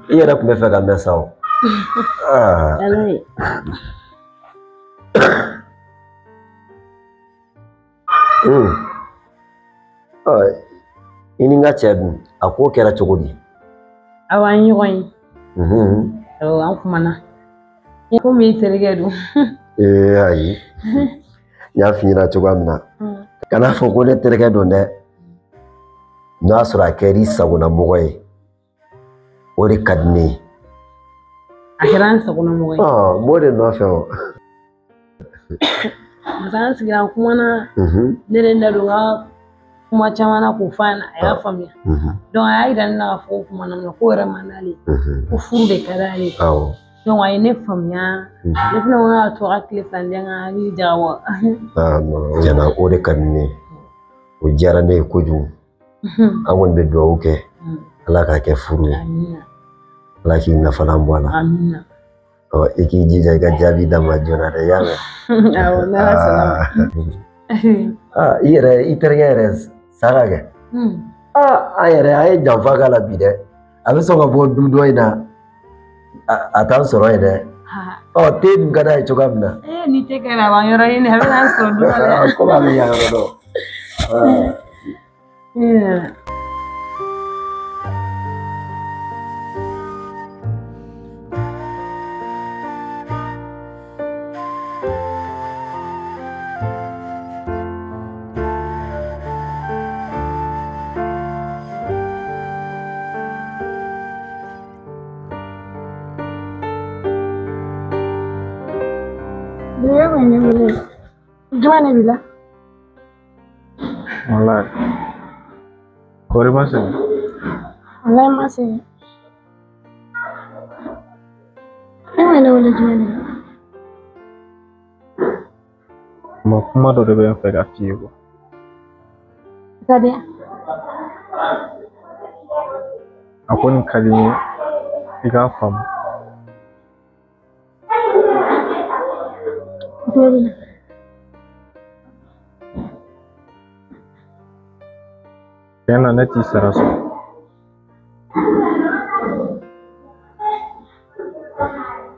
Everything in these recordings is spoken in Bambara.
I yɛrɛ tun bɛ fɛ ka mɛn sa o. Ala ye. I ni n ka cɛ dun, a ko kɛra cogo di? Awɔ, an ye ɲɔgɔn ye. Awɔ, an kumana. Komi i terikɛ don. Ee ayi, n y'a f'i ɲɛna cogoya min na. Kan'a fɔ ko ne terikɛ don dɛ. N'a y'a sɔrɔ a kɛr'i sagona mɔgɔ ye, o de ka di ne ye. A kɛra n sagona mɔgɔ ye. Ɔ, n b'o de nɔfɛ o. Parce que an sigira an kumana. Ne de da don n ka kuma caman na k'o f'a ɲɛna, a y'a faamuya. Donc a y'a yira ne la k'a fɔ ko kuma na ko yɛrɛ man d'ale ye. Ko furu de ka d'ale ye. Awɔ. Donc a ye ne faamuya. Ne fana ko n k'a to a ka tile 2 di yan ka hakili jagabɔ. Ah non, tiɲɛna o de ka di ne ye. O diyara ne ye kojugu. An kɔni bɛ dugawu kɛ. Ala k'a kɛ furu ye. Ala k'i nafalan bɔ a la. Amina. Ɔ, i k'i jija i ka jaabi d'a ma joona dɛ, i y'a mɛn? Awɔ, n'Ala sɔnna ma. Aa, i yɛrɛ, i terikɛ yɛrɛ Saka kɛ. Aa, an yɛrɛ, an ye janfa k'a la bi dɛ. A bɛ sɔn ka bɔ du dɔ in na, a t'an sɔrɔ yen dɛ. Ɔ, te dun ka d'a ye cogoya min na. Ee, ni te kɛra a b'an yɔrɔ ɲini, a bɛ n'an sɔrɔ du la dɛ. Komi a bɛ yan yɔrɔ dɔn. Jumɛn de b'i la? Wallahi. Kɔri ma sɛgɛn? Wallahi ma sɛgɛn. E ma ne wele jumɛn de la? Ma kuma dɔ de bɛ n fɛ ka f'i ye quoi. Ka di yan. A ko nin ka di n ye i k'a faamu. Tulo b'i la. Tiɲɛ na ne t'i sara sɔrɔ.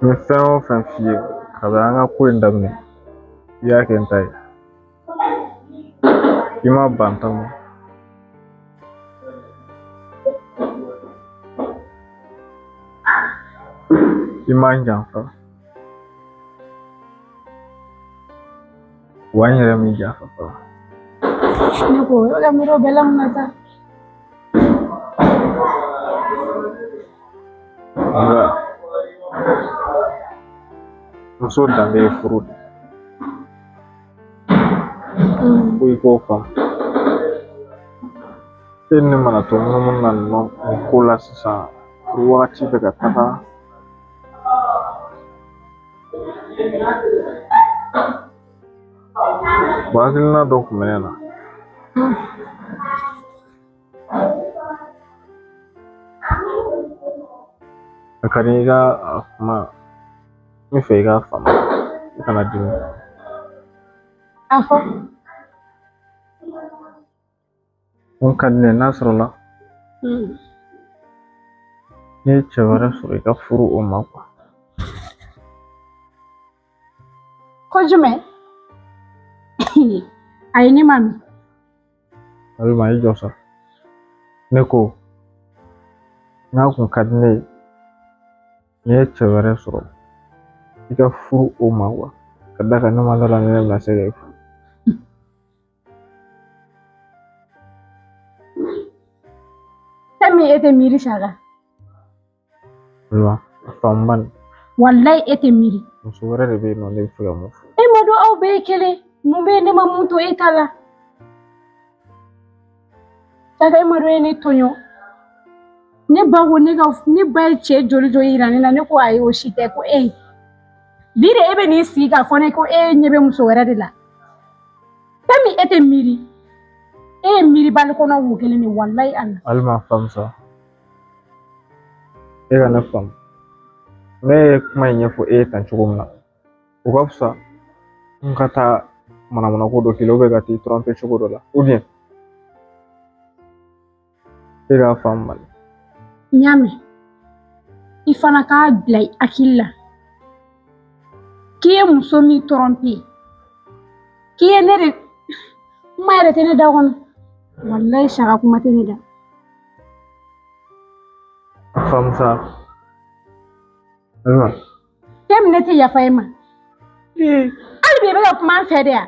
N ye fɛn o fɛn f'i ye kabi an ka ko in daminɛ, i y'a kɛ n ta ye. I ma ban ta ma. I ma n janfa. Wa n yɛrɛ m'i janfa fɔlɔ. Ne ko e bɛ ka miiri o bɛɛ la mun na sa? Nka muso danbe ye furu de ye. Fo i k'o faamu. E ni ne mana to munumunu na nin ko la sisan, furu wagati bɛ ka taga. Bon, hakilina dɔ tun bɛ ne na. A ka di i ka a kuma, n bɛ fɛ i k'a faamu, i kana dimi. A fɔ. Mun ka di ne ye n'a sɔrɔla n'i ye cɛ wɛrɛ sɔrɔ i ka furu o ma quoi. Ko jumɛn? Ayi, ne ma mɛn. Alima, i jɔ sa. Ne ko n'a kun ka di ne ye n'i ye cɛ wɛrɛ sɔrɔ i ka furu o ma quoi. Ka d'a kan ne ma d'a la ni ne bɛna se ka e furu. Fɛn min e tɛ miiri Saka. Alima, a faamu bani. Walayi e tɛ miiri. Muso wɛrɛ de bɛ yen nɔ ne bɛ fɛ ka mun fɔ. E ma dɔn aw bɛɛ ye kelen. Mun bɛ yen ne ma mun to e ta la? Saka, e ma dɔn e ne tɔɲɔ. Ne ba ko ne ka ne ba ye cɛ joli joli yira ne la, ne ko ayi o si tɛ ko e. Bi de e bɛ n'i sigi k'a fɔ ne ko e ɲɛ bɛ muso wɛrɛ de la. Fɛn min e tɛ miiri. E ye miiribali kɔnɔ wo kelen de walayi Ala. Alima faamu sa. E ka ne faamu. Ne ye kuma in ɲɛfɔ e ye tan cogo min na, o ka fisa n ka taa manamanako dɔ k'i la ka t'i tromper cogo dɔ la ou bien e k'a faamu bani. N y'a mɛn. I fana k'a bila i hakili la k'i ye muso min tromper, k'i ye ne de kuma yɛrɛ tɛ ne da kɔnɔ. Walayi Saka, kuma tɛ ne da. Faamu sa. Ayiwa. Fɛn min ne tɛ yafa e ma. Hali bi i bɛ ka kuma an fɛ de yan.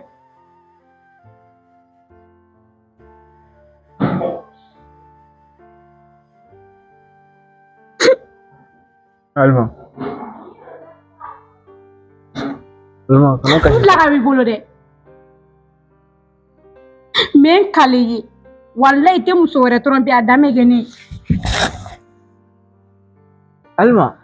Alima. Alima, kana kasi. N bila ka b'i bolo dɛ. N bɛ n kale ye. Walayi i tɛ muso wɛrɛ tromper, a dan bɛ kɛ ne ye. Alima.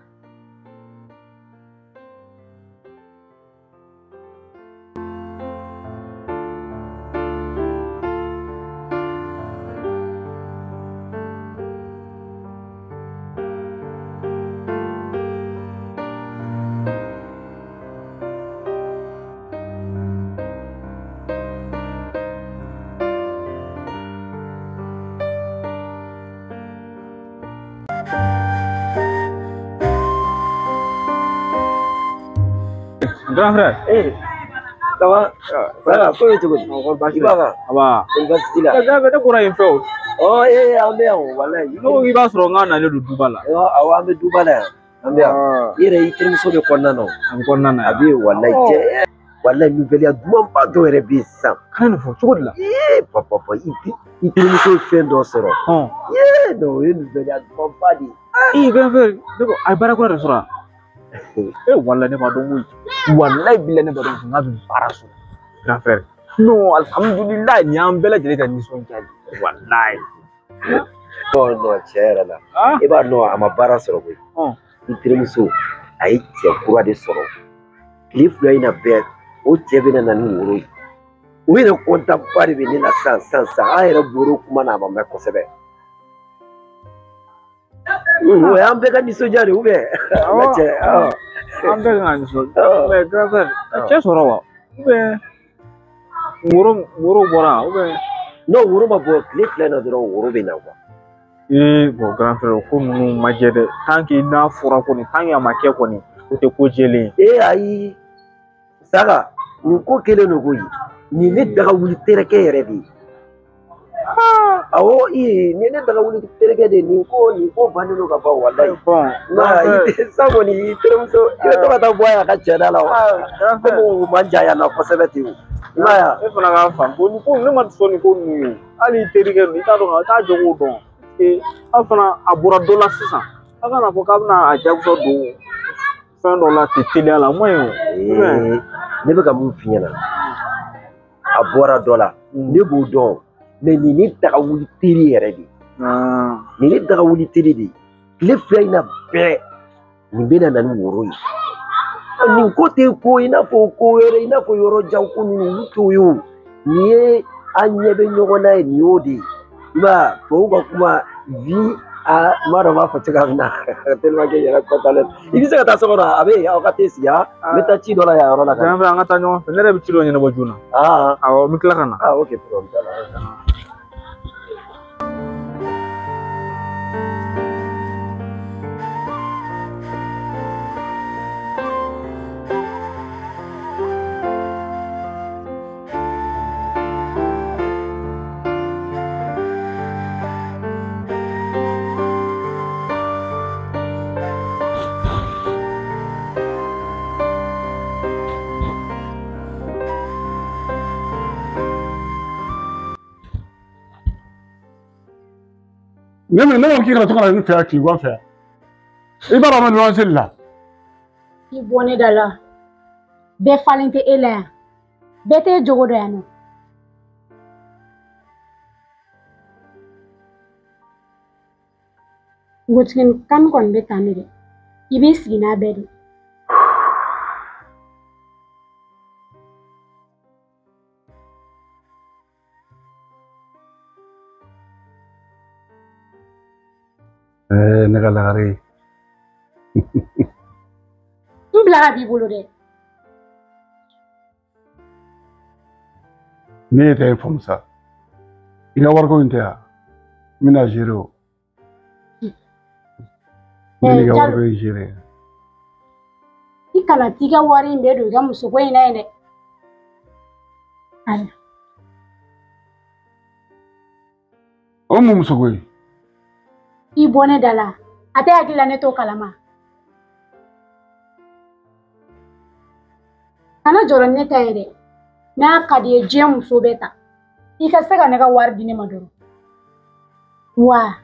Grand frère. Eh, ça va? Ça va, ko bɛ cogo di? I b'a kan? Aba. Ko baasi t'i la? Grand frère, ne bɔra yen fɛ o. Ɔ ee, an bɛ yan o, walayi. Ne ko k'i b'a sɔrɔ n ka nalen don duba la. Awɔ, an bɛ duba la yan. An bɛ yan. I yɛrɛ i terimuso bɛ kɔnɔna na o. A bɛ kɔnɔna na yan. A bɛ yen walayi cɛ. Walayi nouvelle dumanba dɔ yɛrɛ bɛ yen sisan. Kana nin fɔ cogo di la? Ee papa, i terimuso ye fɛn dɔ sɔrɔ. Ee non, o ye nouvelle dumanba de ye. Ee grand frère, ne ko a ye baara kura de sɔrɔ wa? Eh walayi ne b'a dɔn koyi. Walayi bilayi ne b'a dɔn k'a bɛ baara sɔrɔ. Grand frère. Non, alhamdulilayi nin y'an bɛɛ lajɛlen ka nisɔndiya de. Walayi. Non non, tiɲɛ yɛrɛ la. I b'a dɔn a ma baara sɔrɔ koyi. I terimuso a ye cɛ kura de sɔrɔ. Tile 2 in na bɛɛ o cɛ bɛna na ni woro ye. O yɛrɛ kɔntan ba de bɛ ne la sisan sisan sisan. An yɛrɛ bɔr'o kuma na a ma mɛn kosɛbɛ. O y'an bɛɛ ka nisɔndiya de ye. Awɔ, an bɛɛ kan ka nisɔndiya. Mais grand frère, cɛ sɔrɔ wa? Ou bien woro bɔra ou bien? Non, woro ma bɔ, tile 2 in na dɔrɔn woro bɛ na quoi. Ee bon grand frère, o ko ninnu ma jɛ dɛ. Tant que n'a fɔra kɔni, tant que a ma kɛ kɔni, o tɛ ko jɛlen ye. Ee ayi, Saka, nin ko kɛlen don koyi. Nin ne daga wuli terikɛ yɛrɛ de ye. Awɔ, ee nin ne daga wuli terikɛ de ye. Nin ko bannen don ka ban walayi. Bon, sisan kɔni i terimuso i bɛ to ka taa bɔ a ye a ka cɛ da la wa. Komi o man jan yan nɔ kosɛbɛ ten o. I m'a ye wa? E fana k'a faamu. Nin ko ne ma sɔn nin ko ninnu ye. Hali i terikɛ ninnu, i t'a dɔn, i t'a jogo dɔn. Aw fana a bɔra dɔ la sisan. Aw kana fɔ k'a bɛna a jagosa don fɛn dɔ la ten teliya la, o man ɲi o. Ee, ne bɛ ka mun f'i ɲɛna, a bɔra dɔ la, ne b'o dɔn. Mais nin ne daga wuli teri yɛrɛ de ye. Nin ne daga wuli teri de ye. Tile 2 in na bɛɛ nin bɛna na ni woro ye. Nin ko tɛ ko i n'a fɔ ko wɛrɛ, i n'a fɔ yɔrɔ jan ko ninnu, olu t'o ye o. Nin ye an ɲɛ bɛ ɲɔgɔn na ye, nin y'o de ye. I b'a ye, tubabuw ka kuma vie a n b'a dɔn n b'a fɔ cogoya min na tellement que n yɛrɛ kɔntannen don. I bɛ se ka taa so kɔnɔ, a bɛ yen, aw ka t'e sigi n bɛ taa ci dɔ la yan yɔrɔ la. Grand frère, an ka taa ɲɔgɔn fɛ, ne yɛrɛ bɛ ci dɔ ɲɛnabɔ joona. Awɔ, n bɛ tila ka na. Ok, problème t'a la. Ne ma k'i kana to ka na ne fɛ yan tilegan fɛ yan. I b'a dɔn an bɛ luwanse de la. I bɔ ne da la. Bɛɛ falen tɛ e la yan. Bɛɛ t'e jogo dɔn yan nɔ. Npogotiginin kanu kɔni bɛ tan de dɛ. I b'i sigi n'a bɛɛ de. Ne ka lagare. N bila ka b'i bolo dɛ. Ne ye ta ye faamu sa. I ka wariko in tɛ yan. N bɛna gérer o. Ne n'i ka wari bɛ gérer. I kana t'i ka wari in bɛɛ don i ka musoko in na yen dɛ. Ayi. O mun musoko ye? I bɔ ne da la. A tɛ hakili la ne t'o kalama. Kana jɔrɔ ni ne ta ye dɛ. N'a ka di ye diɲɛ muso bɛɛ ta. I ka se ka ne ka wari di ne ma dɔrɔn. Wa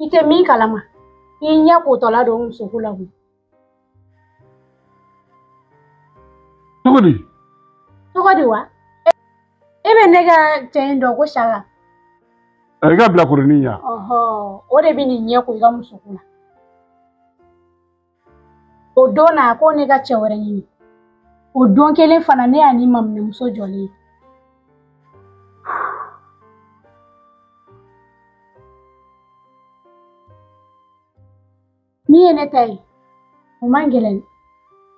i tɛ min kalama. I ɲɛ kotɔla don musoko la koyi. Cogo di? Cogo di wa? E bɛ ne ka cɛ in dɔn ko Saka. I ka bilakoronin ya. Ɔhɔ, o de bɛ nin ɲɛ ko i ka musoko la. O don na ko ne ka cɛ wɛrɛ ɲini. O don kelen fana ne y'a ni maminɛmuso jɔlen ye. Min ye ne ta ye, o man gɛlɛn.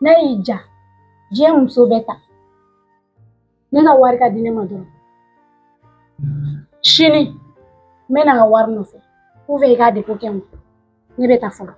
N'a y'i ja, diɲɛ muso bɛɛ ta. Ne ka wari ka di ne ma dɔrɔn. Sini, n bɛ na n ka wari nɔfɛ. Ou i k'a deko kɛ n kun. Ne bɛ taa fɔlɔ.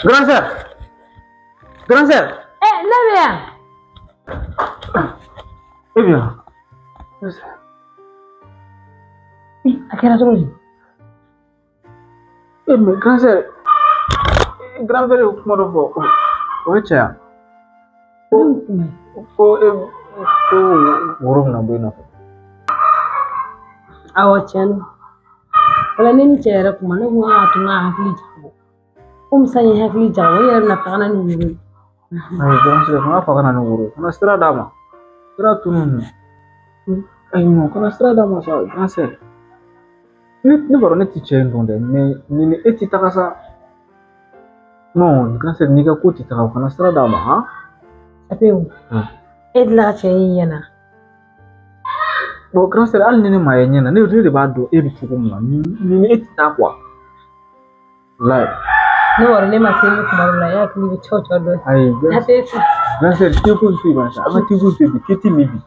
Grand sœur! Grand sœur! Eh, ne bɛ yan. E bɛ yan. A kɛra cogo di? Eh, mais grand sœur, grand frère ye kuma dɔ fɔ, o ye tiɲɛ ye? Ko e ko woro bɛna bɔ i nɔfɛ. Awɔ, tiɲɛ don. Wala ne ni cɛ yɛrɛ kuma ne ko a tun ka hakili jagabɔ. Komi sisan n ye hakili jagabɔ, i yɛrɛ bɛna taga na ni woro ye. Ayi, grand sœur, kana fɔ ka na ni woro ye. Kana sira d'a ma. Sira tunun. Ayi, non, kana sira d'a ma sa, grand sœur. Ne b'a dɔn ne ti cɛ in dɔn dɛ, mais ni ni e ti taga sa. Non, grand sœur, n'i ka ko ti taga, kana sira d'a ma, han? Sapewu, e delila ka cɛ in ɲɛna. Bon, grand sœur, hali ni ne ma ye ɲɛ na, ne de b'a dɔn e bɛ cogo min na, ni e ti taa quoi. Walayi. Ne wɔrɔ ne ma se ne kuma dɔ la, e hakili bɛ cɛw cɛw dɔ. Ayi, grand sœur, te ko in to yen ban sa, an ka te ko in to yen bi, te ti min bi.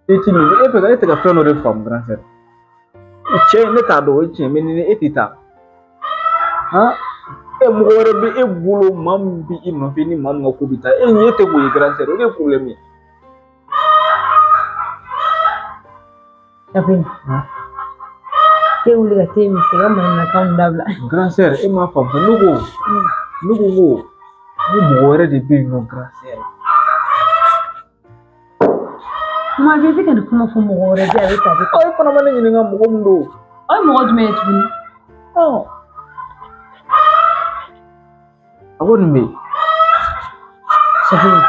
Te ti min bi, e fɛ ka e tɛ ka fɛn dɔ de faamu grand sœur. Cɛ in ne t'a dɔn o ye tiɲɛ mais ni e tɛ taa. Han? E mɔgɔ wɛrɛ bɛ e bolo maa min bɛ i nɔfɛ ni maa min ka ko bɛ taa, e ɲɛ tɛ k'o ye grand sœur, o de ye problème ye. Sapewu, te wuli ka te min se ka manamanakanw dabila. Grand sœur, e m'a faamu ne ko ko mɔgɔ wɛrɛ de bɛ yen nɔ grand sœur. Kuma bɛɛ i bɛ ka nin kuma fɔ mɔgɔ wɛrɛ bɛ yen a bɛ tan a bɛ tan. E fana ma ne ɲininka mɔgɔ min don. O ye mɔgɔ jumɛn ye tuguni? A ko nin bɛ yen. Sapewu,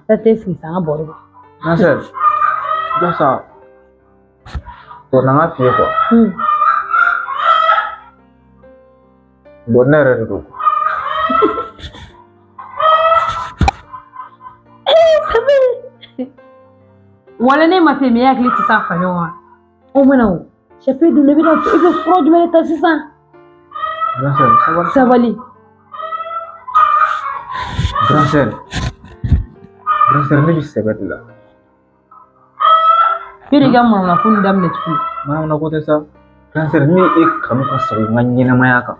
taa te sigi sa an ka baro kɛ. Grand sœur, jɔ sa. Bon, n'an ka f'i ye quoi. Bon, ne yɛrɛ de don. Wala ne ma fɛn min e hakili tɛ s'a fa ɲɔgɔn kan. O mana o, Sapewu dun i bɛna i bɛ fura jumɛn de ta sisan? Grand sœur, sabali. Sabali. Grand sœur, grand sœur, ne bɛ sɛbɛ de la. Yɔrɔ i ka manamana ko nin daminɛ tuguni. Manamana ko tɛ sa. Grand sœur, ne ye e kanu ka sago n ka ɲɛnamaya kan.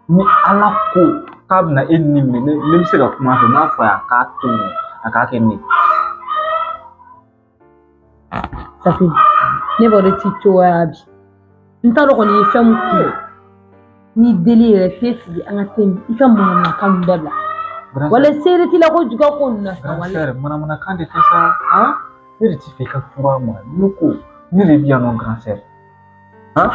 Ni Ala ko k'a bɛna e ni minɛ, ne bɛ se ka kuma a fɛ, n b'a fɔ a ye a k'a to yen, a k'a kɛ ne ye. Sapewu, ne b'a dɔn i t'i cogoya bi. N t'a dɔn kɔni i ye fɛn min kun. N'i deli yɛrɛ te sigi an ka te min, i ka manamanakan ninnu dabila. Wala seere t'i la ko juga ko ninnu na sa Grand wala. sœur, manamanakan de tɛ sa, han? Ne de ti fɛ i ka furu a ma. Ne ko ne de bɛ yan nɔ grand sœur. Han?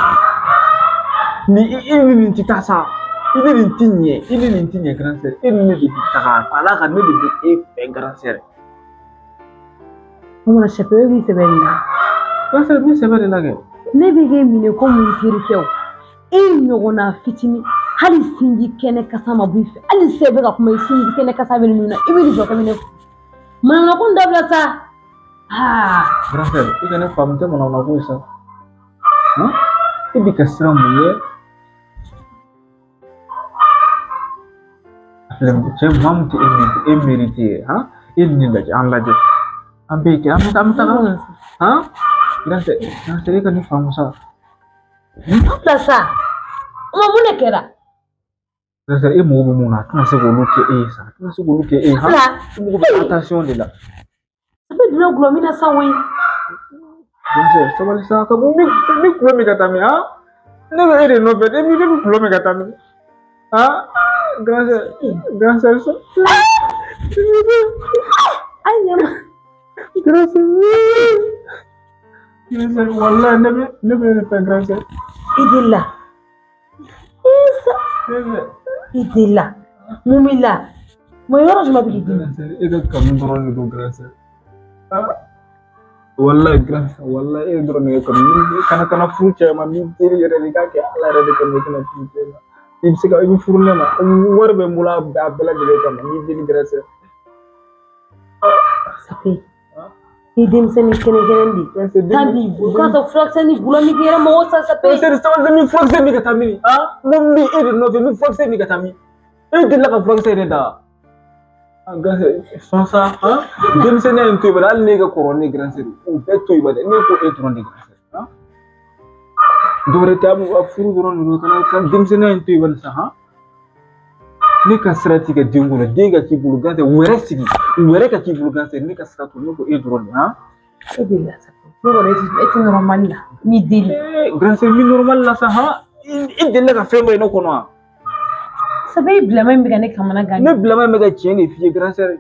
Ni e ni nin ti taa sa. I ni nin ti ɲɛ, i ni nin ti ɲɛ grand sœur. E ni ne de bi taga ala ka ne de bi e fɛ grand sœur. O mana Safi e b'i sɛbɛ de la. Grand sœur min sɛbɛ de la kɛ. Ne bɛ k'e minɛ komi n terikɛ o. E ɲɔgɔnna fitinin hali sinji kɛnɛ kasa ma bɔ i fɛ hali sisan i bɛ ka kuma i sinji kɛnɛ kasa bɛ ninnu na i bɛ nin jɔ kɛ ne manamana ko in dabila sa. Aa. Grand sœur i ka ne faamu tɛ manamana ko ye sa. E bɛ ka siran mun ɲɛ? Cɛ maa min tɛ e mérite ye han e ni ne lajɛ an lajɛ an bɛɛ kɛ an bɛ taga han grand sœur e ka ne faamu sa. Dabila sa. O ma mun de kɛra? Grand sœur e mago bɛ mun na a tɛna se k'olu kɛ e ye sa a tɛna se k'olu kɛ e ye han e mago bɛ attention de la. A bɛ donna gulɔ min na sa koyi. Grand sœur sabali sa ka bɔ n bɛ gulɔ min ka taa min han ne bɛ e de nɔfɛ ne bɛ gulɔ min ka taa min han. Grand sœur, ça. Aïe, grand sœur. Grand sœur, wallah, ne bɛ fɛ grand sœur. I delila. I delila. Mun b'i la? Mun yɔrɔ jumɛn bɛ k'i dimi? Grand sœur, e ka kanu dɔrɔn de don grand sœur. Wallah, grand sœur, wallah, e dɔrɔn de ka kanu. Kana furu cɛ ma, ni teri yɛrɛ de k'a kɛ Ala yɛrɛ de kama i kana furu cɛ ma. I bɛ se ka i bɛ furu ne ma wari bɛ n bolo a bɛɛ lajɛlen kama n b'i deli grand sœur. Safi i denmisɛnnin kɛnɛ kɛnɛ de taa b'i bolo k'a sɔrɔ furakisɛ ni gulɔ min k'i yɛrɛ mago sa Safi. Grand sœur sabali n bɛ furakisɛ min ka taa min han n ko n bɛ e de nɔfɛ n bɛ furakisɛ min ka taa min e delila ka furakisɛ yɛrɛ da grand sœur sɔn sa han denmisɛnninya in to yen bari hali n'e ka kɔrɔ ne grand sœur o bɛɛ to yen bari ne ko e dɔrɔn de grand sœur han. Dɔwɛrɛ tɛ a furu dɔrɔn de don kana ka denmisɛnninya in to yen bari sa han ne ka sira t'i ka den kɔnɔ den ka k'i bolo grand sœur wɛrɛ sigi wɛrɛ ka k'i bolo grand sœur ne ka sira t'o ne ko e dɔrɔn de han. E delila sa ne kɔni e tɛ normal la n b'i deli. Grand sœur min normal la sa han e delila ka fɛn dɔ ye ne kɔnɔ wa. Safi e bilama in bɛ ka ne kamana gan. Ne bilama in bɛ ka tiɲɛ de f'i ye grand sœur.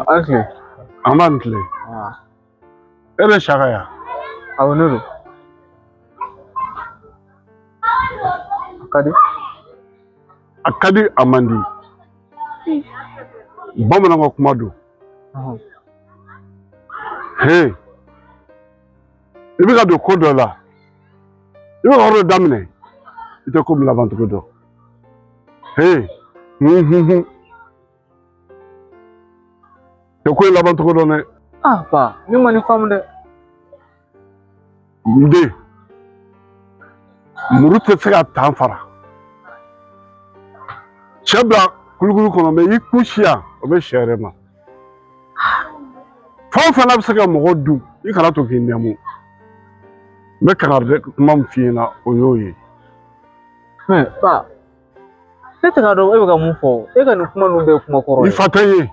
An An b'an tile. E bɛ Saka yan? Awɔ ne don. A ka di? A ka di a man di. Bamananw ka kuma don. He, i bɛ ka don ko dɔ la, i bɛ ka yɔrɔ dɔ daminɛ, i tɛ ko min laban cogo dɔn. He, hun. Tɛ ko in laban cogo dɔn dɛ. Ah ba, ne ma nin faamu dɛ. N den, muru tɛ se ka tan fara. Cɛ bila kulukulu kɔnɔ mɛ i kun si yan, o bɛ sɛ yɛrɛ ma. Fɛn o fɛn n'a bɛ se ka mɔgɔ dun, i kana to k'i nɛmu. N bɛ kangari kuma min f'i ɲɛna, o y'o ye. Mɛ ba, ne tɛ k'a dɔn e bɛ ka mun fɔ. E ka nin kuma ninnu bɛɛ ye kuma kɔrɔ ye. I fa tɛ n ye.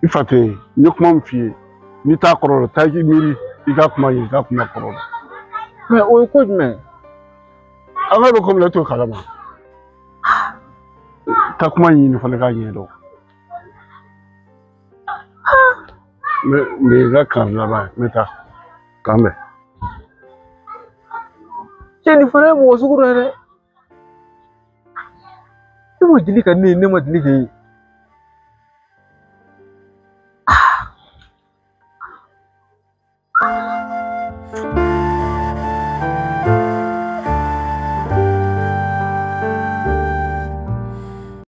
I fa tɛ n ye. N ye kuma min f'i ye, n'i t'a kɔrɔ dɔn, taa i k'i miiri i ka kuma ɲini i ka kuma kɔrɔ dɔn. Mɛ o ye ko jumɛn ye? An ka bɛ ko min na e t'o kalama. Taa kuma ɲini fana k'a ɲɛdɔn. N bɛ n ka kangari laban ye, n bɛ taa. K'an bɛn. Cɛ nin fana ye mɔgɔ sugu dɔ ye dɛ. E ma deli ka ne ye, ne ma deli k'e ye.